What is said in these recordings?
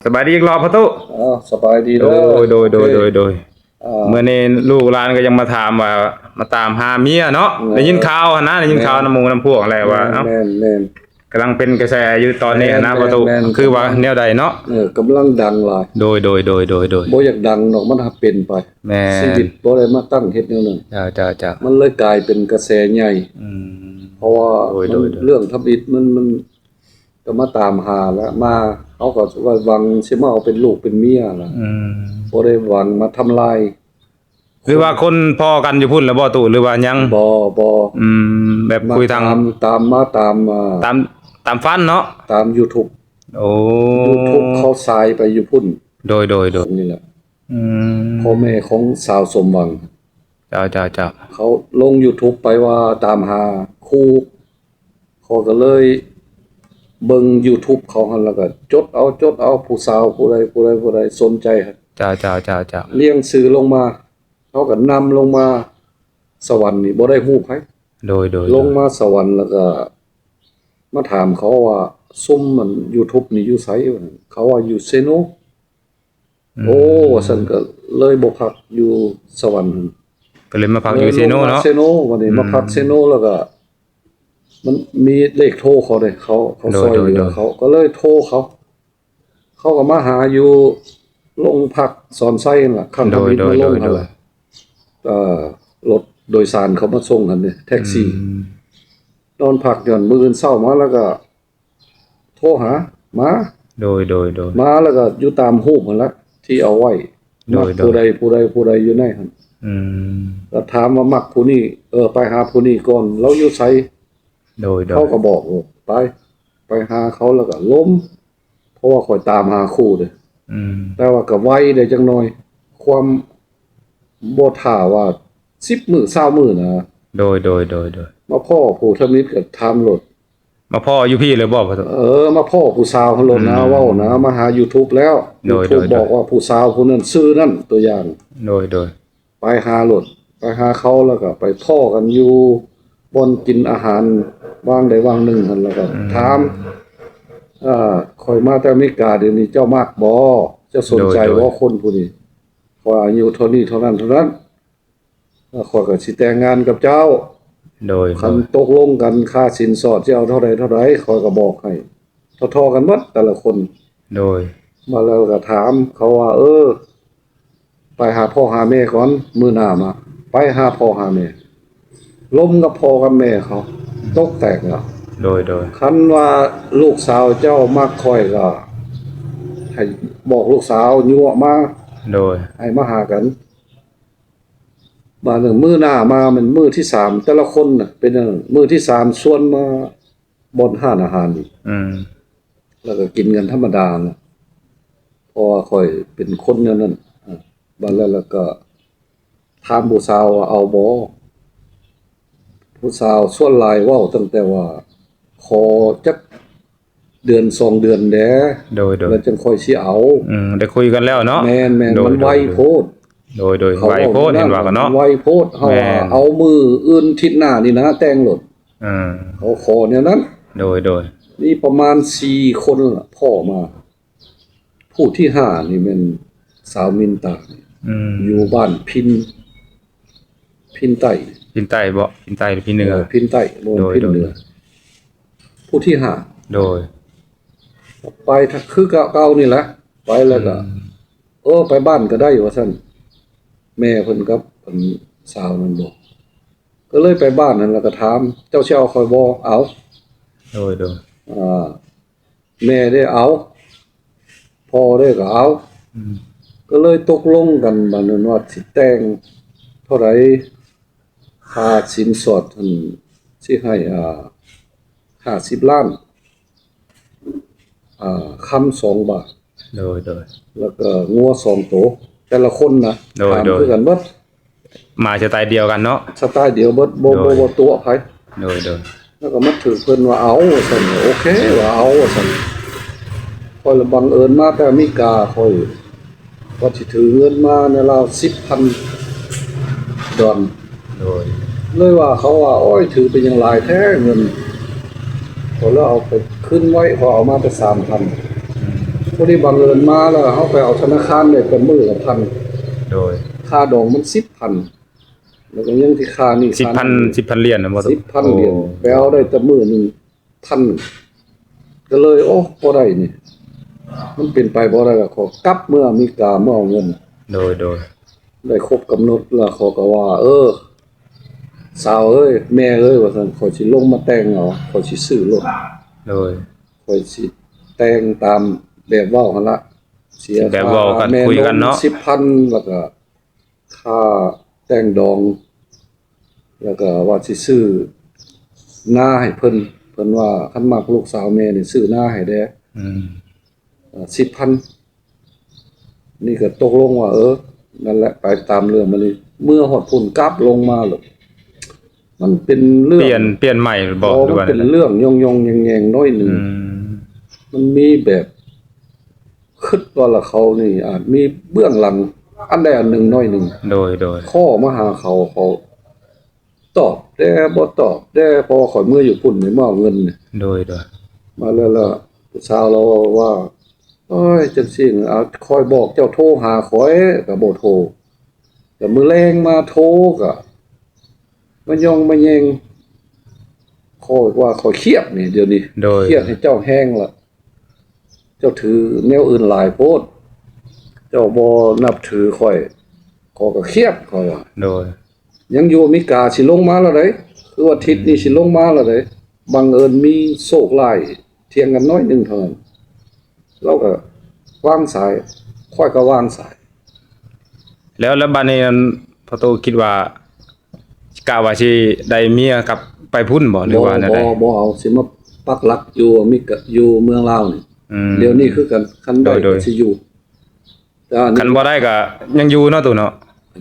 ສະບາຍດີອີກລອບພໍ່ຕູ້. ເອີ ສະບາຍດີເດີ. ໂດຍ ໂດຍ ໂດຍ ໂດຍ ໂດຍ. ເອີ ມື້ນີ້ລູກຫຼານກໍຍັງມາຖາມວ່າ ມາຕາມຫາເມຍເນາະ. ເອີ ໄດ້ຍິນຂ່າວຫັ້ນນະ ໄດ້ຍິນຂ່າວນຳໝູ່ນຳພວກແລ້ວວ່າ ເອົ້າ ແມ່ນໆ ກຳລັງເປັນກະແສຢູ່ຕອນນີ້ຫັ້ນນະພໍ່ຕູ້. ຄືວ່າແນວໃດເນາະ? ເອີ ກຳລັງດັງຫຼາຍ. ໂດຍ ໂດຍ ໂດຍ ໂດຍ ໂດຍ. ບໍ່ຢາກດັງດອກ ມັນຫາກເປັນໄປ. ແມ່ນ. ຊີວິດບໍ່ໄດ້ມາຕັ້ງເຮັດແນວນັ້ນ. ເຈົ້າ ເຈົ້າ ເຈົ້າ. ມັນເລີຍກາຍເປັນກະແສໃຫຍ່. ອືມ. ເພາະວ່າ ໂດຍ ໂດຍ ໂດຍ ເລື່ອງທຳອິດມັນ ມັນ ກໍມາຕາມຫາແລ້ວ ມາ ເຮົາກໍວ່າຫວັງຊິມາເອົາເປັນລູກເປັນເມຍລະ. ອືມ. ບໍ່ໄດ້ຫວັງມາທຳລາຍ. ຫຼືວ່າຄົນພໍ້ກັນຢູ່ພຸ້ນລະບໍ່ຕູ້ ຫຼືວ່າຍັງ? ບໍ່ ບໍ່. ອືມ. ແບບຄຸຍທາງ ມາຕາມ ຕາມມາຕາມ ເອີ ຕາມ ຕາມຝັນເນາະ? ຕາມຢູທູບ. ໂອ້ ຢູທູບເຂົາສາຍໄປຢູ່ພຸ້ນ. ໂດຍ ໂດຍ ໂດຍ. ນີ້ແຫຼະ. ອືມ. ພໍ່ແມ່ຂອງສາວສົມຫວັງ. ເຈົ້າ ເຈົ້າ ເຈົ້າ. ເຂົາລົງຢູທູບໄປວ່າຕາມຫາຄູ່ ຂ້ອຍກໍເລີຍເບິ່ງຢູທູບເຂົາຫັ້ນ ແລ້ວກໍຈົດເອົາ ຈົດເອົາ ຜູ້ສາວຜູ້ໃດ ຜູ້ໃດ ຜູ້ໃດສົນໃຈ. ເຈົ້າ ເຈົ້າ ເຈົ້າ ເຈົ້າ. ລຽງຊື່ລົງມາ ເຂົາກໍນຳລົງມາສະຫວັນນີ້ ບໍ່ໄດ້ຮູ້ໃຜ. ໂດຍ ໂດຍ ໂດຍ. ລົງມາສະຫວັນ ແລ້ວກໍມາຖາມເຂົາວ່າ ຊຸມອັນຢູທູບນີ້ຢູ່ໃສ? ເຂົາວ່າຢູ່ເຊໂນ. ອືມ. ໂອ້ ວ່າຊັ້ນ ກໍເລີຍບໍ່ພັກຢູ່ສະຫວັນຫັ້ນ ກໍເລີຍມາພັກຢູ່ເຊໂນເນາະ. ເຊໂນ ບັດນີ້ມາພັກເຊໂນ ອືມ ແລ້ວກໍມັນມີເລກໂທເຂົາເດ້ ເຂົາ ເຂົາ ໂດຍ ຊ່ອຍເຫຼືອ ໂດຍ ເຂົາ ກໍເລີຍໂທເຂົາ ເຂົາກໍມາຫາຢູ່ໂລງພັກສອນໄຊຫັ້ນລະ ຄັນທຳອິດ ໂດຍ ມາລົງ ໂດຍ ຫັ້ນລະ ໂດຍ. ເອີ ລົດໂດຍສານເຂົາມາສົ່ງຫັ້ນເດ້ ແທັກຊີ ອືມ ນອນພັກ ຍ້ອນມື້ອື່ນເຊົ້າມາແລ້ວກໍ ໂທຫາ ມາ ໂດຍ ໂດຍ ໂດຍ ມາແລ້ວກໍຢູ່ຕາມຮູບຫັ້ນລະ ທີ່ເອົາໄວ້ ໂດຍ ມັກ ໂດຍ ຜູ້ໃດ ຜູ້ໃດ ຜູ້ໃດຢູ່ໃນຫັ້ນ ອືມ ກໍຖາມວ່າມັກຜູ້ນີ້ ເອີ ໄປຫາຜູ້ນີ້ກ່ອນ ລາວຢູ່ໃສ? ໂດຍ ໂດຍ ເຂົາກໍບອກ ເອີ ໄປ ໄປຫາເຂົາ ແລ້ວກໍລົມ ເພາະວ່າຂ້ອຍຕາມຫາຄູ່ເດ້ ອືມ ແຕ່ວ່າກໍໄວໄດ້ຈັກໜ່ອຍ ຄວາມ ບໍ່ຖ້າວ່າສິບມື້ ຊາວມື້ນະ ໂດຍ ໂດຍ ໂດຍ ໂດຍ ມາພໍ້ຜູ້ທຳອິດກໍຖາມໂລດ ມາພໍ້ຢູ່ພີ້ເລີຍບໍ່? ເອີ ມາພໍ້ຜູ້ສາວຫັ້ນໂລດນະ ອືມ ເວົ້ານະ ມາຫາຢູທູບແລ້ວ ໂດຍ ຢູທູບ ໂດຍ ໂດຍ ບອກວ່າຜູ້ສາວຜູ້ນັ້ນຊື່ນັ້ນ ຕົວຢ່າງ ໂດຍ ໂດຍ ໄປຫາໂລດ ໄປຫາເຂົາ ແລ້ວກໍໄປພໍ້ກັນຢູ່ບ່ອນກິນອາຫານຫວ່າງໃດຫວ່າງໜຶ່ງຫັ້ນ ແລ້ວກໍ ອືມ ຖາມ ເອີ ຂ້ອຍມາແຕ່ອາເມລິກາ ດຽວນີ້ເຈົ້າມັກບໍ່? ເຈົ້າສົນໃຈບໍ່? ໂດຍ ໂດຍ ຄົນຜູ້ນີ້ ຂ້ອຍອາຍຸເທົ່ານີ້ເທົ່ານັ້ນເທົ່ານັ້ນ ຂ້ອຍກໍຊິແຕ່ງງານກັບເຈົ້າ ໂດຍ ຄັນ ໂດຍ ຕົກລົງກັນຄ່າສິນສອດຊິເອົາເທົ່າໃດເທົ່າໃດ ຂ້ອຍກໍບອກໃຫ້ທໍ່ໆກັນໝົດແຕ່ລະຄົນ ໂດຍ ມາແລ້ວກໍຖາມເຂົາວ່າ ເອີ ໄປຫາພໍ່ຫາແມ່ກ່ອນ ມື້ໜ້າມາ ໄປຫາພໍ່ຫາແມ່ ລົມກັບພໍ່ກັບແມ່ເຂົາ ຕົກແຕກແລ້ວ ໂດຍ ໂດຍ ຄັນວ່າລູກສາວເຈົ້າມັກຂ້ອຍກໍໃຫ້ບອກລູກສາວຍົວະມາ ໂດຍ ໃຫ້ມາຫາກັນ ບາດນັ້ນມື້ໜ້າມາແມ່ນມື້ທີສາມ ແຕ່ລະຄົນນະເປັນຈັ່ງນັ້ນ ມື້ທີສາມຊວນມາບ່ອນຮ້ານອາຫານອີກ ອືມ ແລ້ວກໍກິນກັນທຳມະດານະ ເພາະວ່າຂ້ອຍເປັນຄົນແນວນັ້ນ ອາ ບາດແລ້ວ ແລ້ວກໍຖາມຜູ້ສາວວ່າເອົາບໍ່? ຜູ້ສາວສ່ວນຫຼາຍເວົ້າຕັ້ງແຕ່ວ່າຂໍຈັກ ເດືອນສອງເດືອນແດ່ ໂດຍ ໂດຍ ແລ້ວຈັ່ງຄ່ອຍຊິເອົາ ອືມ ໄດ້ຄຸຍກັນແລ້ວເນາະ ແມ່ນໆ ໂດຍ ມັນໄວໂພດ ໂດຍ ໂດຍ ເຂົາເວົ້າ ໄວໂພດ ແນວນັ້ນ ເຫັນວ່າເນາະ ມັນໄວໂພດ ເຮົາວ່າ ແມ່ນ ເອົາມື້ອື່ນທິດໜ້ານີ້ນະແຕ່ງໂລດ ອືມ ເຂົາຂໍແນວນັ້ນ ໂດຍ ໂດຍ ມີປະມານສີ່ຄົນລະພໍ້ມາ ຜູ້ທີຫ້ານີ້ແມ່ນສາວມິນຕາ ອືມ ຢູ່ບ້ານພິນ ພິນໃຕ້ ພິນໃຕ້ບໍ? ພິນໃຕ້ ພິນເໜືອ ເອີ ພິນໃຕ້ ບໍ່ແມ່ນ ໂດຍ ພິນເໜືອ ໂດຍ ຜູ້ທີຫ້າ ໂດຍ ໄປຄືເກົ່ານີ້ແຫຼະ ໄປແລ້ວກໍ ອືມ ເອີ ໄປບ້ານກໍໄດ້ວ່າຊັ້ນ ແມ່ເພິ່ນກັບອັນສາວນັ້ນບອກ ກໍເລີຍໄປບ້ານຫັ້ນ ແລ້ວກໍຖາມ ເຈົ້າຊິເອົາຂ້ອຍບໍ່? ເອົາ ໂດຍ ໂດຍ ອາ ແມ່ເດ້ເອົາ ພໍ່ເດ້ກໍເອົາ ອືມ ກໍເລີຍຕົກລົງກັນ ບາດນັ້ນວ່າຊິແຕ່ງເທົ່າໃດ ຄ່າສິນສອດຫັ້ນຊິໃຫ້ ອ່າ ຫ້າສິບລ້ານ ອ່າ ຄຳສອງບາດ ໂດຍ ໂດຍ ແລ້ວກໍງົວສອງໂຕ ແຕ່ລະຄົນນະ ໂດຍ ຖາມ ໂດຍ ຄືກັນເບິດ ມາສະໄຕດຽວກັນເນາະ ສະໄຕດຽວເບິດ ບໍ່ ໂດຍ ບໍ່ຕົວະໃຜ ໂດຍ ໂດຍ ແລ້ວກໍມາຖືກເພິ່ນວ່າເອົາວ່າຊັ້ນ ໂອເຄວ່າເອົາວ່າຊັ້ນ ຂ້ອຍລະບັງເອີນມາແຕ່ອາເມລິກາ ຂ້ອຍວ່າຊິຖືເງິນມາໃນລາວສິບພັນດອນ ໂດຍ ເລີຍວ່າເຂົາວ່າ ໂອ້ຍ ຖືເປັນຫຍັງຫຼາຍແທ້ເງິນ ຂ້ອຍເລີຍເອົາໄປຄືນໄວ້ ຂ້ອຍເອົາມາແຕ່ສາມພັນ ອືມ ພໍດີບັງເອີນມາແລ້ວ ເຮົາໄປເອົາທະນາຄານໄດ້ແຕ່ມື້ລະພັນ ໂດຍ ຄ່າດອງມັນສິບພັນ ແລ້ວກໍຍັງທີ່ຄ່ານີ້ ສິບພັນ ສິບພັນຫຼຽນນະບໍ່? ສິບພັນຫຼຽນ ໄປເອົາໄດ້ແຕ່ມື້ໜຶ່ງພັນ ກໍເລີຍ ໂອ້ ບໍ່ໄດ້ນີ້ ມັນເປັນໄປບໍ່ໄດ້ລະ ຂໍກັບເມືອອາເມລິກາ ເມືອເອົາເງິນ ໂດຍ ໂດຍ ໄດ້ຄົບກຳນົດລະ ເຂົາກໍວ່າ ເອີ ສາວເອີຍ ແມ່ເອີຍ ວ່າຊັ້ນ ຂ້ອຍຊິລົງມາແຕ່ງເອົາ ຂ້ອຍຊິຊື້ລົດ ໂດຍ ຂ້ອຍຊິແຕ່ງຕາມແບບເວົ້າຫັ້ນລະ ເສຍ ແບບເວົ້າກັນ ຄ່າແມ່ນົມ ຄຸຍກັນເນາະ ສິບພັນ ແລ້ວກໍຄ່າແຕ່ງດອງ ແລ້ວກໍວ່າຊິຊື້ນາໃຫ້ເພິ່ນ ເພິ່ນວ່າຄັນມັກລູກສາວແມ່ນີ້ຊື້ນາໃຫ້ແດ່ ອືມ ເອີ ສິບພັນ ນີ້ກໍຕົກລົງວ່າ ເອີ ນັ້ນແຫຼະ ໄປຕາມເລື່ອງມານີ້ ເມືອຮອດພຸ້ນກັບລົງມາໂລດ ມັນເປັນເລື່ອງ ປ່ຽນ ປ່ຽນໃໝ່ບໍ່ ຫຼືວ່າ ມັນເປັນເລື່ອງຍ່ອງໆແຍງໆໜ້ອຍໜຶ່ງ ອືມ ມັນມີແບບ ຄິດວ່າລະເຂົານີ້ອາດມີເບື້ອງຫຼັງອັນໃດອັນໜຶ່ງໜ້ອຍໜຶ່ງ ໂດຍ ໂດຍ ຂໍມາຫາເຂົາ ເຂົາຕອບແດ່ບໍ່ຕອບແດ່ ເພາະວ່າຂ້ອຍເມືອຢູ່ພຸ້ນນີ້ມາເອົາເງິນ ໂດຍ ໂດຍ ມາແລ້ວລະ ຜູ້ສາວລາວເວົ້າວ່າ ໂອ້ຍ ຈັ່ງຊີ້ ອາ ຂ້ອຍບອກເຈົ້າໂທຫາຂ້ອຍກໍບໍ່ໂທ ແລ້ວມື້ແລງມາໂທກໍມາຍ່ອງມາແຍງ ຂ້ອຍວ່າຂ້ອຍຄຽດນີ້ ດຽວນີ້ ໂດຍ ຄຽດໃຫ້ເຈົ້າແຮງລະ ເຈົ້າຖືແນວອື່ນຫຼາຍໂພດ ເຈົ້າບໍ່ນັບຖືຂ້ອຍ ຂ້ອຍກໍຄຽດ ຂ້ອຍວ່າ ໂດຍ ຍັງຢູ່ອາເມລິກາ ຊິລົງມາແລ້ວໃດ ຄືວ່າທິດນີ້ ອືມ ຊິລົງມາແລ້ວໃດ ບັງເອີນມີໂຊກຫຼາຍ ຖຽງກັນໜ້ອຍໜຶ່ງເທົ່ານັ້ນ ລາວກໍວາງສາຍ ຂ້ອຍກໍວາງສາຍ ແລ້ວ ແລ້ວບາດນີ້ນັ້ນ ພໍ່ຕູ້ຄິດວ່າ ກະວ່າຊິໄດ້ເມຍກັບໄປພຸ້ນບໍ່ ຫຼືວ່າແນວໃດ? ບໍ່ ບໍ່ເອົາ ຊິມາປັກຫຼັກຢູ່ອາເມລິກາ ຢູ່ເມືອງລາວນີ້ ອືມ ດຽວນີ້ຄືກັນ ຄັນໄດ້ ໂດຍ ກໍຊິຢູ່ ແຕ່ອັນນີ້ ຄັນບໍ່ໄດ້ກໍຍັງຢູ່ເນາະ ຕູ້ເນາະ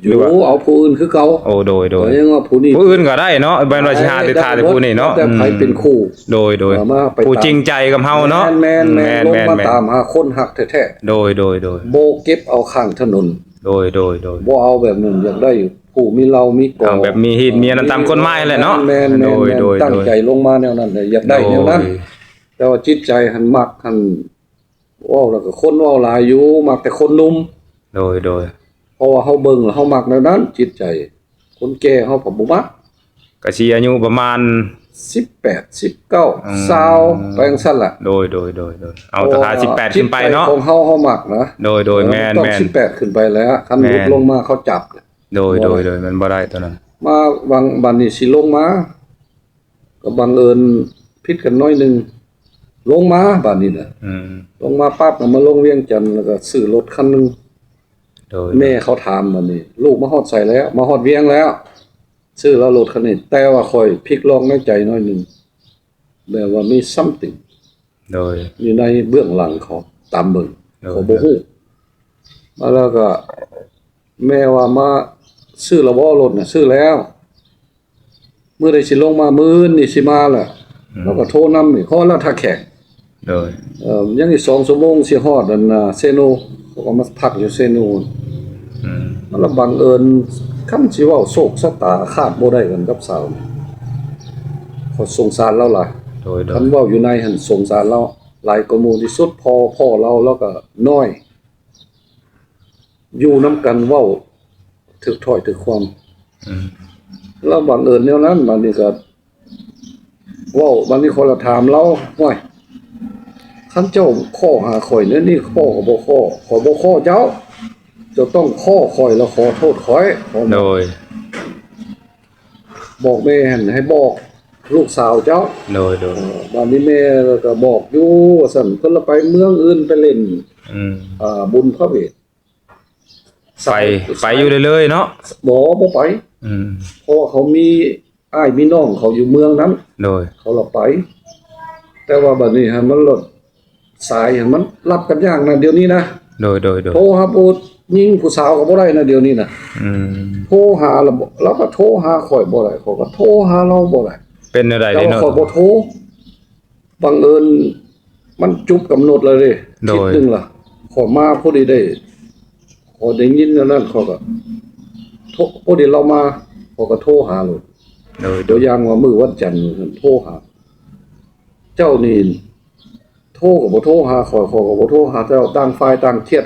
ຢູ່ ຫຼືວ່າ ເອົາຜູ້ອື່ນຄືເກົ່າ ໂອ້ ໂດຍ ໂດຍ ກໍຍັງວ່າຜູ້ນີ້ ຜູ້ອື່ນກໍໄດ້ເນາະ ແມ່ນວ່າຊິຫາແຕ່ ໄດ້ ຖ້າແຕ່ຜູ້ນີ້ເນາະ ແຕ່ໃຜເປັນຄູ່ ອືມ ໂດຍ ໂດຍ ເອີ ມາໄປ ຜູ້ຈິງໃຈກັບເຮົາເນາະ ແມ່ນໆ ອືມ ແມ່ນໆ ລົງມາຕາມຫາຄົນຮັກແທ້ໆ ໂດຍ ໂດຍ ໂດຍ ບໍ່ເກັບເອົາຂ້າງຖະໜົນ ໂດຍ ໂດຍ ໂດຍ ບໍ່ເອົາແບບນັ້ນ ຢາກໄດ້ຜູ້ມີເຫຼົ້າມີກໍ ເອົາແບບມີຮີດມີອັນນັ້ນຕາມກົດໝາຍຫັ້ນແຫຼະເນາະ ແມ່ນໆ ໂດຍ ໂດຍ ຕັ້ງໃຈລົງມາແນວນັ້ນ ຢາກໄດ້ແນວນັ້ນ ໂດຍ ແຕ່ວ່າຈິດໃຈຫັ້ນມັກຫັ້ນ ເວົ້າແລ້ວກໍຄົນເວົ້າຫຼາຍຢູ່ ມັກແຕ່ຄົນໜຸ່ມ ໂດຍ ໂດຍ ເພາະວ່າເຮົາເບິ່ງແລ້ວເຮົາມັກແນວນັ້ນ ຈິດໃຈ ຄົນແກ່ເຮົາກໍບໍ່ມັກ ກໍຊິອາຍຸປະມານ ສິບແປດ ສິບເກົ້າ ອືມ ຊາວ ໄປຈັ່ງຊັ້ນລະ ໂດຍ ໂດຍ ໂດຍ ໂດຍ ເອົາແຕ່ ເພາະວ່າ ສິບແປດຂຶ້ນໄປເນາະ ຈິດໃຈຂອງເຮົາ ເຮົາມັກນະ ໂດຍ ໂດຍ ແມ່ນໆ ຕ້ອງ ແມ່ນ ສິບແປດຂຶ້ນໄປແລ້ວ ຄັນ ແມ່ນ ຫຼຸດລົງມາເຂົາຈັບ ໂດຍ ໂດຍ ໂດຍ ມັນບໍ່ໄດ້ຕົວນັ້ນ ມາຫວັງ ບັດນີ້ຊິລົງມາ ກໍບັງເອີນຜິດກັນໜ້ອຍໜຶ່ງ ລົງມາບາດນີ້ນະ ອືມ ລົງມາປັບ ກໍມາລົງວຽງຈັນ ແລ້ວກໍຊື້ລົດຄັນໜຶ່ງ ໂດຍ ແມ່ເຂົາຖາມບາດນີ້ ລູກມາຮອດໃສແລ້ວ? ມາຮອດວຽງແລ້ວ ຊື້ແລ້ວລົດຄັນນີ້ ແຕ່ວ່າຂ້ອຍພິກລອກໃນໃຈໜ້ອຍໜຶ່ງ ແບບວ່າມີ something ໂດຍ ຢູ່ໃນເບື້ອງຫຼັງເຂົາ ຕາມເບິ່ງ ໂດຍ ເຂົາບໍ່ຮູ້ ມາແລ້ວກໍ ແມ່ວ່າມາຊື້ແລ້ວບໍ່ລົດນະ? ຊື້ແລ້ວ ມື້ໃດຊິລົງມາ? ມື້ອື່ນນີ້ຊິມາແຫຼະ ອືມ ລາວກໍໂທນຳນີ້ ເພາະວ່າລາວຖ້າແຂກ ໂດຍ ເອີ ຍັງອີກສອງຊົ່ວໂມງຊິຮອດອັນນາເຊໂນ ເຂົາກໍມາພັກຢູ່ເຊໂນ ອືມ ແລ້ວບັງເອີນ ຄັນຊິເວົ້າໂຊກຊະຕາຂາດບໍ່ໄດ້ກັນກັບສາວນີ້ ຂ້ອຍສົງສານລາວຫຼາຍ ໂດຍ ໂດຍ ຄັນເວົ້າຢູ່ໃນຫັ້ນສົງສານລາວຫຼາຍກວ່າໝູ່ທີ່ສຸດ ເພາະພໍ່ລາວ ລາວກໍນ້ອຍ ຢູ່ນຳກັນເວົ້າຖືກຖ້ອຍຖືກຄວາມ ອືມ ລາວບັງເອີນແນວນັ້ນ ບາດນີ້ກໍເວົ້າ ບາດນີ້ຂ້ອຍລະຖາມລາວ ຫ້ວຍ ຄັນເຈົ້າຂໍຫາຂ້ອຍແນວນີ້ ພໍ່ກໍບໍ່ຂໍ ຂ້ອຍບໍ່ຂໍເຈົ້າ ເຈົ້າຕ້ອງຂໍຂ້ອຍ ແລ້ວຂໍໂທດຂ້ອຍ ໂດຍ ບອກແມ່ຫັ້ນໃຫ້ບອກລູກສາວເຈົ້າ ໂດຍ ໂດຍ ເອີ ບາດນີ້ແມ່ກໍບອກຢູ່ວ່າຊັ້ນ ເພິ່ນລະໄປເມືອງອື່ນໄປຫຼິ້ນ ອືມ ອ່າ ບຸນພະເວດ ໄປ ໄປຢູ່ເລື້ອຍໆເນາະ ບໍ່ ບໍ່ໄປ ອືມ ເພາະວ່າເຂົາມີອ້າຍມີນ້ອງເຂົາຢູ່ເມືອງນັ້ນ ໂດຍ ເຂົາລະໄປ ແຕ່ວ່າບາດນີ້ຫັ້ນມັນລະ ສາຍຫັ້ນມັນລັບກັນຍາກນະດຽວນີ້ນະ ໂດຍ ໂດຍ ໂດຍ ໂທຫາຜູ້ຍິງຜູ້ສາວກໍບໍ່ໄດ້ນະດຽວນີ້ນະ ອືມ ໂທຫາລະ ລາວກໍໂທຫາຂ້ອຍບໍ່ໄດ້ ຂ້ອຍກໍໂທຫາລາວບໍ່ໄດ້ ເປັນແນວໃດເດເນາະ ຂ້ອຍບໍ່ໂທ ບັງເອີນມັນຈຸບກຳນົດແລ້ວເດ້ ໂດຍ ທິດໜຶ່ງລະ ຂ້ອຍມາພໍດີໄດ້ ຂ້ອຍໄດ້ຍິນແນວນັ້ນ ຂ້ອຍກໍໂທ ພໍດີລາວມາ ຂ້ອຍກໍໂທຫາໂລດ ໂດຍ ໂດຍ ຕົວຢ່າງວ່າມື້ວັນຈັນໂທຫາ ເຈົ້ານີ້ໂທ ໂທກໍບໍ່ໂທຫາຂ້ອຍ ຂ້ອຍກໍບໍ່ໂທຫາເຈົ້າ ຕ່າງຝ່າຍຕ່າງຄຽດ